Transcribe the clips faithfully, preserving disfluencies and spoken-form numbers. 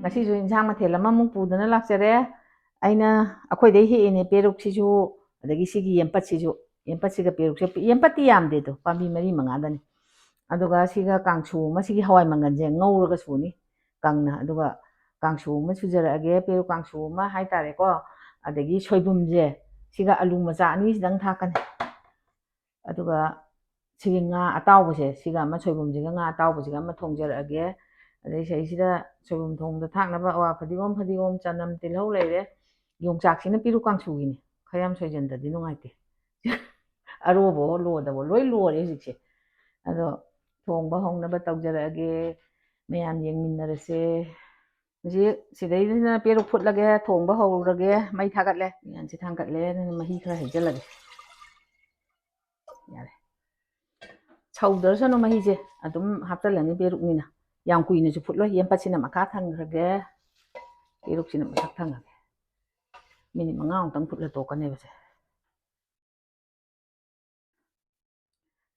ꯉꯁꯤꯁꯨ ꯏꯟꯁꯥꯡ ꯃꯊꯦꯜ ꯑꯃꯃꯨꯛ ꯄꯨꯗꯅ ꯂꯥꯛꯆꯔꯦ꯫ ꯑꯩꯅ ꯑꯩꯈꯣꯏꯗꯩ ꯍꯦꯛꯏꯅꯦ ꯄꯦꯔꯨꯛꯁꯤꯁꯨ, ꯑꯗꯒꯤ ꯁꯤꯒꯤ ꯌꯦꯝꯄꯠꯁꯤꯁꯨ꯫ ꯌꯦꯝꯄꯠꯁꯤꯒ ꯄꯦꯔꯨꯛꯁꯦ, ꯌꯦꯝꯄꯠꯇꯤ ꯌꯥꯝꯗꯦꯗꯣ, ꯄꯥꯝꯕꯤ ꯃꯔꯤ ꯃꯉꯥꯗꯅꯤ꯫ ꯑꯗꯨꯒ ꯁꯤꯒ ꯀꯥꯡꯁꯨ ꯑꯃ, ꯁꯤꯒꯤ ꯍꯋꯥꯏ ꯃꯪꯒꯜꯁꯦ ꯉꯧꯔꯒ ꯁꯨꯅꯤ ꯀꯪꯅ꯫ ꯑꯗꯨꯒ ꯀꯥꯡꯁꯨ ꯑꯃ ꯁꯨꯖꯔꯛꯑꯒꯦ, ꯄꯦꯔꯨꯛ ꯀꯥꯡꯁꯨ ꯑꯃ ꯍꯥꯏꯇꯥꯔꯦꯀꯣ꯫ ꯑꯗꯒꯤ ꯁꯣꯏꯕꯨꯝꯁꯦ, ꯁꯤꯒ ꯑꯂꯨ ꯃꯆꯥ ꯑꯅꯤꯁꯤꯗꯪ ꯊꯥꯛꯀꯅꯤ꯫ ꯑꯗꯨꯒ ꯁꯤꯒꯤ ꯉꯥ ꯑꯇꯥꯎꯕꯁꯦ, ꯁꯤꯒ ꯑꯃ, ꯁꯣꯏꯕꯨꯝꯁꯤꯒ ꯉꯥ ꯑꯇꯥꯎꯕꯁꯤꯒ ꯑꯃ ꯊꯣꯡꯖꯔꯛꯑꯒꯦ꯫ ꯑꯗꯩ ꯁꯤꯗꯩꯁꯤꯗ ꯁꯣꯏꯕꯨꯝ ꯊꯣꯡꯕꯗ ꯊꯥꯛꯅꯕ ꯑꯋꯥ ꯐꯗꯤꯒꯣꯝ, ꯐꯗꯤꯒꯣꯝ, ꯆꯅꯝ, ꯇꯤꯜꯍꯧ ꯂꯩꯔꯦ꯫ ꯌꯣꯡꯆꯥꯛꯁꯤꯅ ꯄꯦꯔꯨꯛ ꯀꯥꯡꯁꯨꯒꯤꯅꯤ꯫ ꯈꯔ ꯌꯥꯝ ꯁꯣꯏꯖꯟꯗꯗꯤ ꯅꯨꯡꯉꯥꯏꯇꯦ꯫ ꯑꯔꯣꯕ ꯂꯣꯗꯕ ꯂꯣꯏ ꯂꯣꯔꯦ ꯍꯧꯖꯤꯛꯁꯦ꯫ ꯑꯗꯣ ꯊꯣꯡꯕ ꯍꯧꯅꯕ ꯇꯧꯖꯔꯛꯑꯒꯦ꯫ ꯃꯌꯥꯝ ꯌꯦꯡꯃꯤꯟꯅꯔꯁꯦ꯫ ꯍꯧꯖꯤꯛ ꯁꯤꯗꯩꯁꯤꯅ ꯄꯦꯔꯨꯛ ꯐꯨꯠꯂꯒꯦ, ꯊꯣꯡꯕ ꯍꯧꯔꯒꯦ꯫ ꯃꯩ ꯊꯥꯒꯠꯂꯦ, ꯃꯌꯥꯝꯁꯦ ꯊꯥꯡꯒꯠꯂꯦ꯫ ꯑꯗꯨꯅ ꯃꯍꯤ ꯈꯔ ꯍꯩꯖꯤꯜꯂꯒꯦ꯫ ꯌꯥꯔꯦ꯫ ꯁꯧꯗ꯭ꯔꯁꯅꯨ, ꯃꯍꯤꯁꯦ ꯑꯗꯨꯝ ꯍꯥꯞꯆꯜꯂꯅꯤ, ꯄꯦꯔꯨꯛꯅꯤꯅ꯫ ꯌꯥꯝ ꯀꯨꯏꯅꯁꯨ ꯐꯨꯠꯂꯣꯏ꯫ ꯌꯦꯝꯄꯠꯁꯤꯅ ꯃꯈꯥ ꯊꯝꯈ꯭ꯔꯒꯦ, ꯄꯦꯔꯨꯛꯁꯤꯅ ꯃꯊꯛ ꯊꯝꯈ꯭ꯔꯒꯦ꯫ ꯃꯤꯅꯤꯠ ꯃꯉꯥꯃꯨꯛꯇꯪ ꯐꯨꯠꯂ ꯇꯣꯛꯀꯅꯦꯕꯁꯦ꯫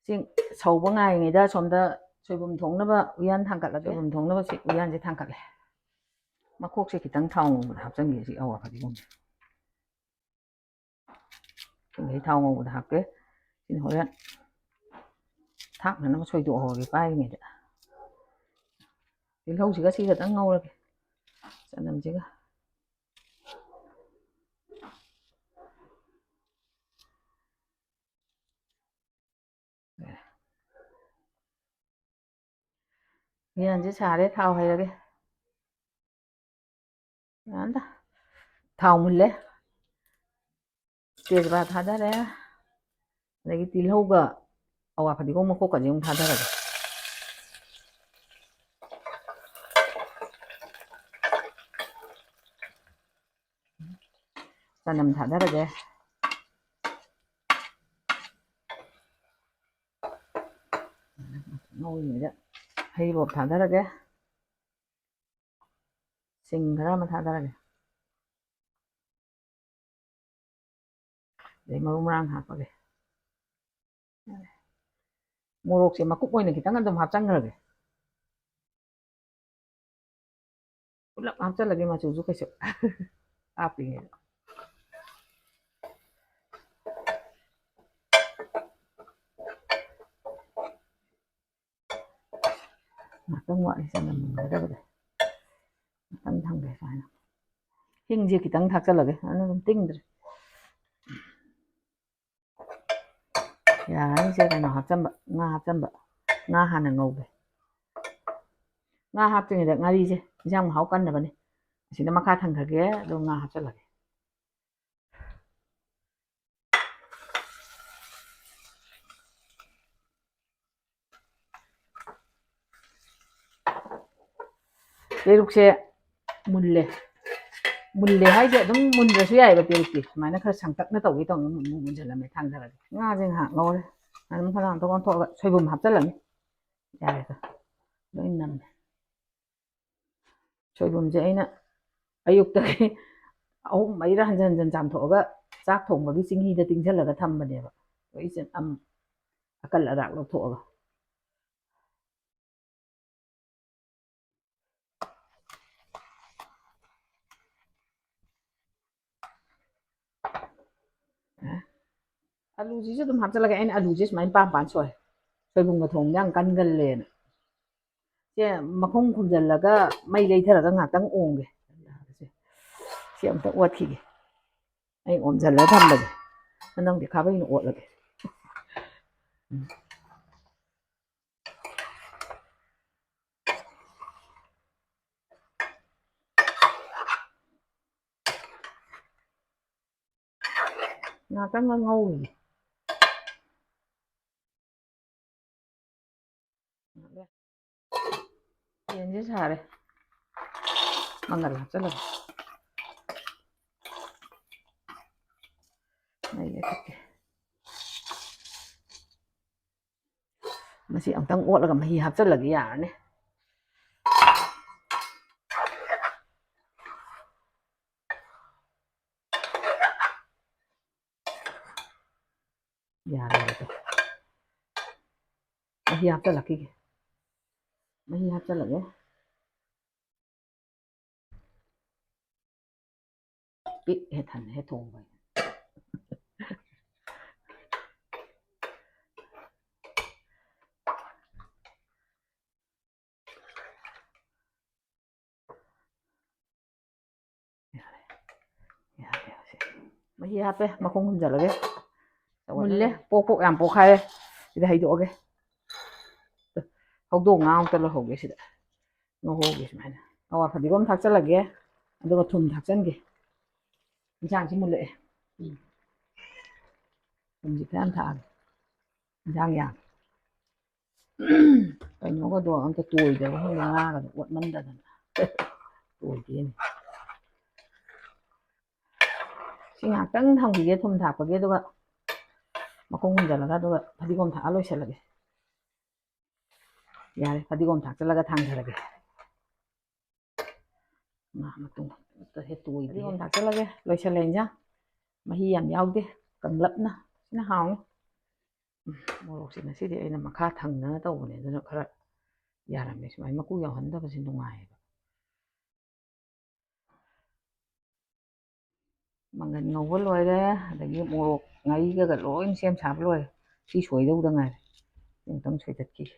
ꯁꯤ ꯁꯧꯕ ꯉꯥꯏꯔꯤꯉꯩꯗ ꯁꯣꯝꯗ ꯁꯣꯏꯕꯨꯝ ꯊꯣꯡꯅꯕ ꯎꯌꯥꯟ ꯊꯥꯡꯒꯠꯂꯒꯦ꯫ ꯁꯣꯏꯕꯨꯝ ꯊꯣꯡꯅꯕ ꯁꯤ ꯎꯌꯥꯟꯁꯦ ꯊꯥꯡꯒꯠꯂꯦ꯫ ꯃꯈꯣꯛꯁꯦ ꯈꯤꯇꯪ ꯊꯥꯎ ꯉꯧꯕꯗ ꯍꯥꯞꯆꯤꯟꯒꯦ, ꯁꯤ ꯑꯋꯥ ꯐꯗꯤꯒꯣꯝꯁꯦ꯫ ꯁꯤꯡꯗꯩ ꯊꯥꯎ ꯉꯧꯕꯗ ꯍꯥꯞꯀꯦ꯫ ꯁꯤꯅ ꯍꯣꯔꯦꯟ ꯊꯥꯛꯅꯅꯕ ꯁꯣꯏꯗꯣꯛꯍꯧꯔꯒꯦ ꯄꯥꯏꯔꯤꯉꯩꯗ꯫ ꯇꯤꯜꯍꯧꯁꯤꯒ ꯁꯤꯒꯗꯪ ꯉꯧꯔꯒꯦ꯫ ꯆꯅꯝꯁꯤꯒ꯫ ꯎꯌꯥꯟꯁꯦ ꯁꯥꯔꯦ, ꯊꯥꯎ ꯍꯩꯔꯒꯦ꯫ ꯌꯥꯔꯦꯗ꯫ ꯊꯥꯎ ꯃꯨꯜꯂꯦ꯫ ꯇꯦꯖꯄꯥ ꯊꯥꯗꯔꯦ꯫ ꯑꯗꯒꯤ ꯇꯤꯜꯍꯧꯒ ꯑꯋꯥ ꯐꯗꯤꯒꯣꯝ ꯃꯀꯣꯛꯀꯁꯦ ꯑꯃꯨꯛ ꯊꯥꯗꯔꯒꯦ꯫ ꯆꯅꯝ ꯊꯥꯗꯔꯒꯦ꯫ ꯉꯧꯔꯤꯉꯩꯗ ꯍꯩꯔꯤꯕꯣꯞ ꯊꯥꯗꯔꯒꯦ꯫ ꯁꯤꯡ ꯈꯔ ꯑꯃ ꯊꯥꯗꯔꯒꯦ꯫ ꯑꯗꯩ ꯃꯔꯨ ꯃꯔꯥꯡ ꯍꯥꯞꯄꯒꯦ꯫ ꯃꯣꯔꯣꯛꯁꯦ ꯃꯀꯨꯞ ꯑꯣꯏꯅ ꯈꯤꯇꯪ ꯑꯗꯨꯝ ꯍꯥꯞꯆꯟꯈ꯭ꯔꯒꯦ꯫ ꯄꯨꯂꯞ ꯍꯥꯞꯆꯜꯂꯒꯦ, ꯃꯆꯨꯁꯨ ꯀꯩꯁꯨ ꯍꯥꯞꯄꯤꯉꯩꯗ꯫ ꯉꯥꯛꯇꯪ ꯋꯥꯠꯂꯤ ꯆꯅꯝ ꯃꯨꯟꯒꯗꯕꯗ꯫ ꯉꯥꯛꯇꯪ ꯊꯝꯒꯦ ꯁꯨꯃꯥꯏꯅ꯫ ꯍꯤꯡꯁꯦ ꯈꯤꯇꯪ ꯊꯥꯛꯆꯜꯂꯒꯦ, ꯑꯗꯨꯅ ꯑꯗꯨꯝ ꯇꯤꯡꯗ꯭ꯔꯦ꯫ ꯌꯥꯔꯅꯤꯁꯦ, ꯀꯩꯅꯣ ꯍꯥꯞꯆꯟꯕ, ꯉꯥ ꯍꯥꯞꯆꯟꯕ꯫ ꯉꯥ ꯍꯥꯟꯅ ꯉꯧꯒꯦ꯫ ꯉꯥ ꯍꯥꯞꯇ꯭ꯔꯤꯉꯩꯗ ꯉꯥꯔꯤꯁꯦ ꯏꯟꯁꯥꯡ ꯃꯍꯥꯎ ꯀꯟꯅꯕꯅꯦ꯫ ꯑꯁꯤꯅ ꯃꯈꯥ ꯊꯪꯈ꯭ꯔꯒꯦ, ꯑꯗꯨꯒ ꯉꯥ ꯍꯥꯞꯆꯜꯂꯒꯦ꯫ ꯄꯦꯔꯨꯛꯁꯦ ꯃꯨꯜꯂꯦ꯫ ꯃꯨꯜꯂꯦ ꯍꯥꯏꯁꯦ ꯑꯗꯨꯝ ꯃꯨꯟꯗ꯭ꯔꯁꯨ ꯌꯥꯏꯑꯕ ꯄꯦꯔꯨꯛꯇꯤ꯫ ꯁꯨꯃꯥꯏꯅ ꯈꯔ ꯁꯥꯡꯇꯛꯅ ꯇꯧꯒꯦ ꯇꯧꯅꯤ꯫ ꯃꯨꯟ-, ꯃꯨꯟ-, ꯃꯨꯟꯁꯤꯜꯂꯝꯃꯦ ꯊꯥꯡꯊꯔꯒꯦ꯫ ꯉꯥꯁꯦ ꯉꯥꯏꯍꯥꯛ ꯉꯧꯔꯦ꯫ ꯑꯗꯨꯝ ꯈꯔ ꯑꯝꯇ ꯑꯣꯟꯊꯣꯛꯑꯒ ꯁꯣꯏꯕꯨꯝ ꯍꯥꯞꯆꯤꯜꯂꯅꯤ꯫ ꯌꯥꯔꯦꯗ꯫ ꯂꯣꯏ ꯅꯝꯃꯦ꯫ ꯁꯣꯏꯕꯨꯝꯁꯦ ꯑꯩꯅ ꯑꯌꯨꯛꯇꯒꯤ ꯑꯍꯨꯝ ꯃꯔꯤꯔ ꯍꯟꯖꯟ ꯍꯟꯖꯟ ꯆꯥꯝꯊꯣꯛꯑꯒ ꯆꯥꯛ ꯊꯣꯡꯕꯒꯤ ꯆꯤꯡꯍꯤꯗ ꯇꯤꯡꯁꯤꯜꯂꯒ ꯊꯝꯕꯅꯦꯕ꯫ ꯂꯣꯏ ꯆ-, ꯑꯝ-, ꯑꯀꯜ ꯑꯔꯥꯛ ꯂꯧꯊꯣꯛꯑꯒ꯫ ꯑꯂꯨꯁꯤꯁꯨ ꯑꯗꯨꯝ ꯍꯥꯞꯆꯤꯜꯂꯒꯦ꯫ ꯑꯩꯅ ꯑꯂꯨꯁꯦ ꯁꯨꯃꯥꯏꯅ ꯄꯥꯝ ꯄꯥꯝ ꯁꯣꯏ꯫ ꯁꯣꯏꯕꯨꯝꯒ ꯊꯣꯡꯕꯗ ꯌꯥꯝ ꯀꯟꯒꯜꯂꯦꯅ꯫ ꯁꯦ ꯃꯈꯨꯝ ꯈꯨꯝꯖꯤꯜꯂꯒ ꯃꯩ ꯂꯩꯊꯔꯒ ꯉꯥꯛꯇꯪ ꯑꯣꯝꯒꯦ꯫ ꯁꯤ ꯑꯝꯇ ꯑꯣꯠꯈꯤꯒꯦ꯫ ꯑꯩ ꯑꯣꯝꯁꯤꯜꯂꯒ ꯊꯝꯕꯁꯦ꯫ ꯅꯪꯗꯤ ꯈꯥꯕꯩꯅ ꯑꯣꯠꯂꯒꯦ꯫ ꯎꯝ꯫ ꯉꯥꯛꯇꯪꯒ ꯉꯧꯈꯤꯒꯦ꯫ ꯌꯦꯟꯁꯦ ꯁꯥꯔꯦ꯫ ꯃꯪꯒꯜ ꯍꯥꯞꯆꯜꯂꯒꯦ꯫ ꯃꯩ ꯂꯩꯈꯠꯀꯦ꯫ ꯃꯁꯤ ꯑꯃꯨꯛꯇꯪ ꯑꯣꯠꯂꯒ ꯃꯍꯤ ꯍꯥꯞꯆꯜꯂꯒꯦ, ꯌꯥꯔꯅꯤ꯫ ꯌꯥꯔꯦ ꯑꯗꯣ꯫ ꯃꯍꯤ ꯍꯥꯞꯆꯜꯂꯛꯈꯤꯒꯦ꯫ ꯃꯍꯤ ꯍꯥꯞꯆꯜꯂꯒꯦ꯫ ꯍꯦ ꯊꯟ ꯍꯦ ꯊꯣꯡꯕ꯫ ꯌꯥꯔꯦ, ꯌꯥꯔꯦ, ꯌꯥꯔꯦ꯫ ꯃꯍꯤ ꯍꯥꯞꯄꯦ, ꯃꯈꯨꯝ ꯈꯨꯝꯖꯤꯜꯂꯒꯦ꯫ ꯃꯨꯜꯂꯦ, ꯄꯣꯛ ꯄꯣꯛ ꯌꯥꯝ ꯄꯣꯛꯈꯥꯏꯔꯦ꯫ ꯁꯤꯗ ꯍꯩꯗꯣꯛꯑꯒꯦ꯫ ꯍꯧꯗꯣꯡ ꯉꯥ ꯑꯝꯇ ꯂꯧꯍꯧꯒꯦ ꯁꯤꯗ꯫ ꯉꯧꯍꯧꯒꯦ ꯁꯨꯃꯥꯏꯅ꯫ ꯑꯋꯥ ꯐꯗꯤꯒꯣꯝ ꯊꯥꯛꯆꯜꯂꯒꯦ꯫ ꯑꯗꯨꯒ ꯊꯨꯝ ꯊꯥꯛꯆꯟꯒꯦ꯫ ꯏꯟꯁꯥꯡꯁꯤ ꯃꯨꯜꯂꯛꯑꯦ꯫ ꯎꯝ꯫ ꯊꯨꯝꯁꯤ ꯈꯔ ꯌꯥꯝ ꯊꯥꯛꯑꯒꯦ꯫ ꯏꯟꯁꯥꯡ ꯌꯥꯝ꯫ ꯀꯩꯅꯣꯒꯗꯣ ꯑꯝꯇ ꯇꯣꯏꯗꯕ ꯈꯪꯗꯦ, ꯉꯥꯒꯗꯣ ꯑꯣꯠꯃꯟꯗꯗꯅ꯫ ꯇꯣꯏꯗꯦꯅꯦ꯫ ꯁꯤ ꯉꯥꯏꯍꯥꯛꯇꯪ ꯊꯝꯈꯤꯒꯦ ꯊꯨꯝ ꯊꯥꯛꯄꯒꯤ, ꯑꯗꯨꯒ ꯃꯈꯨꯝ ꯈꯨꯝꯖꯤꯜꯂꯒ, ꯑꯗꯨꯒ ꯐꯗꯤꯒꯣꯝ ꯊꯥꯛꯑ ꯂꯣꯏꯁꯤꯜꯂꯒꯦ꯫ ꯌꯥꯔꯦ, ꯐꯗꯤꯒꯣꯝ ꯊꯥꯛꯆꯜꯂꯒ ꯊꯥꯡꯊꯔꯒꯦ꯫ ꯉꯥ ꯃꯇꯨꯝ ꯑꯃꯠꯇ ꯍꯦꯛ ꯇꯣꯏꯗꯦ꯫ ꯐꯗꯤꯒꯣꯝ ꯊꯥꯛꯆꯜꯂꯒꯦ, ꯂꯣꯏꯁꯜꯂꯦ ꯏꯟꯖꯥꯡ꯫ ꯃꯍꯤ ꯌꯥꯝ ꯌꯥꯎꯗꯦ, ꯀꯪꯂꯞꯅ꯫ ꯁꯤꯅ ꯍꯥꯎꯅꯤ꯫ ꯎꯝ, ꯃꯣꯔꯣꯛꯁꯦ ꯉꯁꯤꯗꯤ ꯑꯩꯅ ꯃꯈꯥ ꯊꯪꯅꯅ ꯇꯧꯕꯅꯦ, ꯑꯗꯨꯅ ꯈꯔ ꯌꯥꯔꯝꯃꯦ꯫ ꯁꯨꯃꯥꯏꯅ ꯃꯀꯨ ꯌꯥꯎꯍꯟꯗꯕꯁꯦ ꯅꯨꯡꯉꯥꯏꯌꯦꯕ꯫ ꯃꯪꯒꯟ ꯉꯧꯕ ꯂꯣꯏꯔꯦ, ꯑꯗꯒꯤ ꯃꯣꯔꯣꯛ ꯉꯥꯔꯤꯒꯒ ꯂꯣꯏ ꯁꯦꯝ ꯁꯥꯕ ꯂꯣꯏꯔꯦ꯫ ꯁꯤ ꯁꯣꯏꯗꯧꯗ ꯉꯥꯏꯔꯦ꯫ ꯑꯃꯨꯛꯇꯪ ꯁꯣꯏꯗꯠꯈꯤꯒꯦ꯫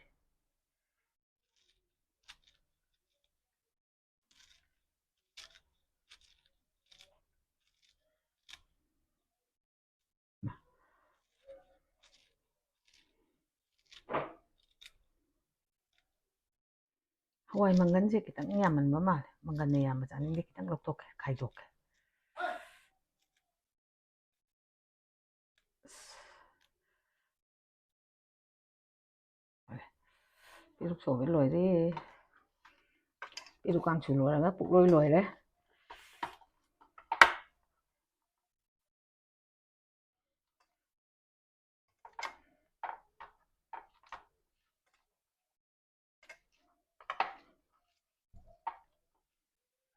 ꯍꯋꯥꯏ ꯃꯪꯒꯟꯁꯦ ꯈꯤꯇꯪ ꯌꯥꯝꯃꯟꯕ ꯃꯥꯜꯂꯦ꯫ ꯃꯪꯒꯟꯅ ꯌꯥꯝꯕ ꯆꯥꯅꯤꯡꯗꯦ, ꯈꯤꯇꯪ ꯂꯧꯊꯣꯛꯀꯦ, ꯈꯥꯏꯗꯣꯛꯀꯦ꯫ ꯄꯦꯔꯨꯛ ꯁꯧꯕ ꯂꯣꯏꯔꯦ꯫ ꯄꯦꯔꯨꯛ ꯀꯥꯡꯁꯨ ꯂꯣꯏꯔꯒ ꯄꯨꯛꯂꯣꯏ ꯂꯣꯏꯔꯦ꯫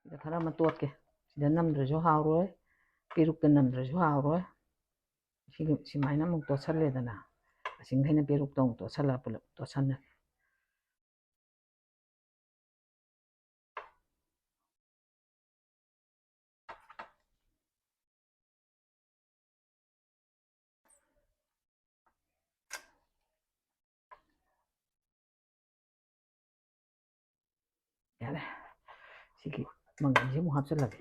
ꯁꯤꯗ ꯈꯔ ꯑꯃ ꯇꯣꯠꯀꯦ꯫ ꯁꯤꯗ ꯅꯝꯗ꯭ꯔꯁꯨ ꯍꯥꯎꯔꯣꯏ, ꯄꯦꯔꯨꯛꯇ ꯅꯝꯗ꯭ꯔꯁꯨ ꯍꯥꯎꯔꯣꯏ꯫ ꯁꯤꯒꯤ, ꯁꯨꯃꯥꯏꯅ ꯑꯃꯨꯛ ꯇꯣꯠꯁꯜꯂꯦꯗꯅ, ꯑꯁꯤꯡꯈꯩꯅ ꯄꯦꯔꯨꯛꯇ ꯑꯃꯨꯛ ꯇꯣꯠꯁꯜꯂꯒ ꯄꯨꯂꯞ ꯇꯣꯠꯁꯜꯂꯦ꯫ ꯌꯥꯔꯦ꯫ ꯁꯤꯒꯤ ꯃꯪꯒꯟꯁꯦ ꯑꯃꯨꯛ ꯍꯥꯞꯆꯤꯜꯂꯒꯦ꯫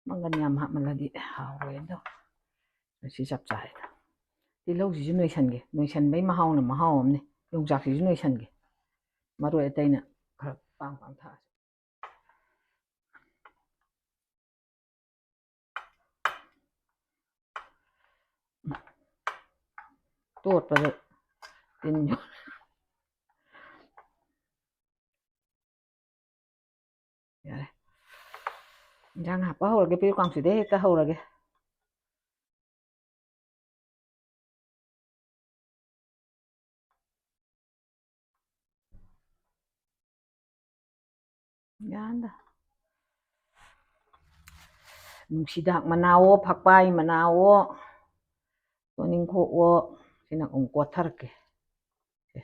ꯃꯪꯒꯟ ꯌꯥꯝ ꯍꯥꯞꯃꯜꯂꯗꯤ ꯍꯥꯎꯔꯣꯏ ꯑꯗꯣ꯫ ꯁꯤ ꯆꯞ ꯆꯥꯔꯦ꯫ ꯇꯤꯜꯍꯧꯁꯤꯁꯨ ꯅꯣꯏꯁꯟꯒꯦ꯫ ꯅꯣꯏꯁꯟꯕꯩ ꯃꯍꯥꯎꯅ ꯃꯍꯥꯎ ꯑꯃꯅꯤ꯫ ꯌꯣꯡꯆꯥꯛꯁꯤꯁꯨ ꯅꯣꯏꯁꯟꯒꯦ꯫ ꯃꯔꯣꯏ ꯑꯇꯩꯅ ꯈꯔ ꯄꯥꯡ ꯄꯥꯡ ꯊꯥꯛꯑꯁꯤ꯫ ꯇꯣꯠꯄꯗ ꯇꯤꯟ ꯌꯣꯠ-, ꯌꯥꯔꯦ꯫ ꯏꯟꯖꯥꯡ ꯍꯥꯞꯄ ꯍꯧꯔꯒꯦ꯫ ꯄꯤꯔꯨꯛ ꯀꯥꯡꯁꯨꯗꯩ ꯍꯦꯛꯇ ꯍꯧꯔꯒꯦ꯫ ꯌꯥꯔꯦꯗ꯫ ꯅꯨꯡꯁꯤꯗꯥꯛ ꯃꯅꯥꯋꯣ, ꯐꯛꯄꯥꯏ ꯃꯅꯥꯋꯣ, ꯇꯣꯅꯤꯡꯈꯣꯛꯋꯣ, ꯁꯤꯅ ꯑꯃꯨꯛ ꯀꯣꯠꯊꯔꯛꯀꯦ꯫ ꯁꯦ,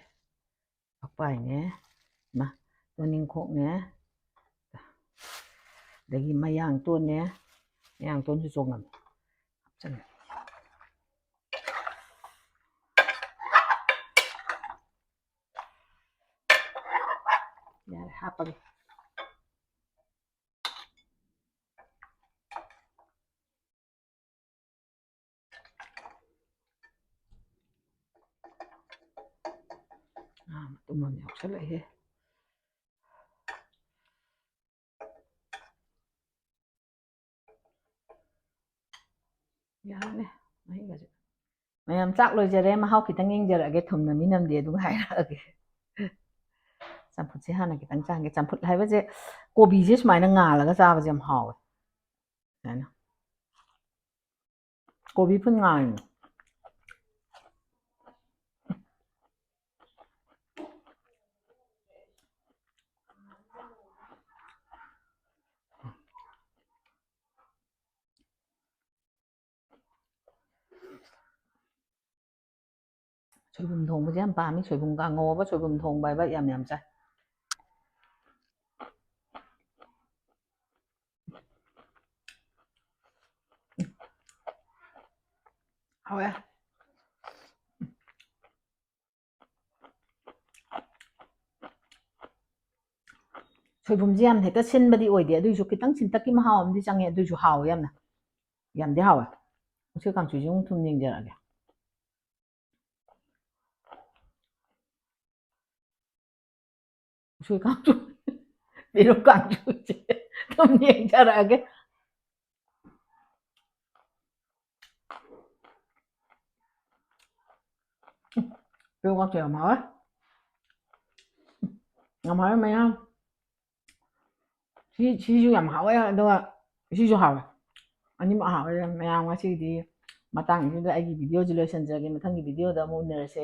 ꯐꯛꯄꯥꯏꯅꯦ, ꯃꯥ, ꯇꯣꯅꯤꯡꯈꯣꯛꯅꯦ, ꯑꯗꯒꯤ ꯃꯌꯥꯡꯇꯣꯟꯅꯦ, ꯃꯌꯥꯡꯇꯣꯟꯁꯨ ꯆꯣꯡꯉꯝꯃꯦ꯫ ꯍꯥꯞꯆꯜꯂꯦ꯫ ꯌꯥꯔꯦ, ꯍꯥꯞꯄꯒꯦ꯫ ꯑꯥ, ꯃꯇꯨꯝ ꯑꯃ ꯌꯥꯎꯁꯜꯂꯛꯑꯦꯍꯦ꯫ ꯌꯥꯔꯅꯤ, ꯃꯍꯤꯒꯁꯦ꯫ ꯃꯌꯥꯝ, ꯆꯥꯛ ꯂꯣꯏꯖꯔꯦ, ꯃꯍꯥꯎ ꯈꯤꯇꯪ ꯌꯦꯡꯖꯔꯛꯑꯒꯦ, ꯊꯨꯝ ꯅꯝꯃꯤ ꯅꯝꯗꯦ ꯑꯗꯨꯒ ꯍꯥꯏꯔꯛꯑꯒꯦ꯫ ꯆꯝꯐꯨꯠꯁꯦ ꯍꯥꯟꯅ ꯈꯤꯇꯪ ꯆꯥꯒꯦ꯫ ꯆꯝꯐꯨꯠ ꯍꯥꯏꯕꯁꯦ ꯀꯣꯕꯤꯁꯦ ꯁꯨꯃꯥꯏꯅ ꯉꯥꯜꯂꯒ ꯆꯥꯕꯁꯦ ꯌꯥꯝ ꯍꯥꯎꯋꯦ꯫ ꯁꯨꯃꯥꯏꯅ꯫ ꯀꯣꯕꯤ ꯐꯨꯜ ꯉꯥꯜꯂꯤꯅꯦ꯫ ꯁꯣꯏꯕꯨꯝ ꯊꯣꯡꯕꯁꯦ ꯌꯥꯝ ꯄꯥꯝꯃꯤ꯫ ꯁꯣꯏꯕꯨꯝ ꯀꯥꯡꯉꯧ ꯍꯥꯏꯕ, ꯁꯣꯏꯕꯨꯝ ꯊꯣꯡꯕ ꯍꯥꯏꯕ ꯌꯥꯝ ꯌꯥꯝ ꯆꯥꯏ꯫ ꯍꯥꯎꯋꯦ꯫ ꯁꯣꯏꯕꯨꯝꯁꯦ ꯌꯥꯝ ꯍꯦꯛꯇ ꯁꯤꯟꯕꯗꯤ ꯑꯣꯏꯗꯦ, ꯑꯗꯨꯏꯁꯨ ꯈꯤꯇꯪ ꯁꯤꯟꯇꯛꯀꯤ ꯃꯍꯥꯎ ꯑꯃꯗꯤ ꯆꯪꯉꯦ, ꯑꯗꯨꯏꯁꯨ ꯍꯥꯎꯋꯦ ꯌꯥꯝꯅ꯫ ꯌꯥꯝꯗꯤ ꯍꯥꯎꯋꯦ꯫ ꯎꯁꯣꯏ ꯀꯥꯡꯁꯨꯁꯤ ꯑꯃꯨꯛ ꯊꯨꯝ ꯌꯦꯡꯖꯔꯛꯑꯒꯦ꯫ ꯎꯁꯣꯏ ꯀꯥꯡꯁꯨ, ꯄꯦꯔꯨꯛ ꯀꯥꯡꯁꯨꯁꯦ ꯊꯨꯝ ꯌꯦꯡꯖꯔꯛꯑꯒꯦ꯫ ꯄꯦꯔꯨꯛ ꯀꯥꯡꯁꯨ ꯌꯥꯝ ꯍꯥꯎꯋꯦ꯫ ꯌꯥꯝ ꯍꯥꯎꯋꯦ ꯃꯌꯥꯝ꯫ ꯁꯤ, ꯁꯤꯁꯨ ꯌꯥꯝ ꯍꯥꯎꯋꯦ, ꯑꯗꯨꯒ ꯁꯤꯁꯨ ꯍꯥꯎꯋꯦ꯫ ꯑꯅꯤꯃꯛ ꯍꯥꯎꯋꯦ꯫ ꯃꯌꯥꯝ ꯉꯁꯤꯒꯤꯗꯤ ꯃꯇꯥꯡꯁꯤꯗ ꯑꯩꯒꯤ videoꯁꯤ ꯂꯣꯏꯁꯤꯟꯖꯔꯒꯦ꯫ ꯃꯊꯪꯒꯤ videoꯗ ꯑꯃꯨꯛ ꯎꯅꯔꯁꯦ꯫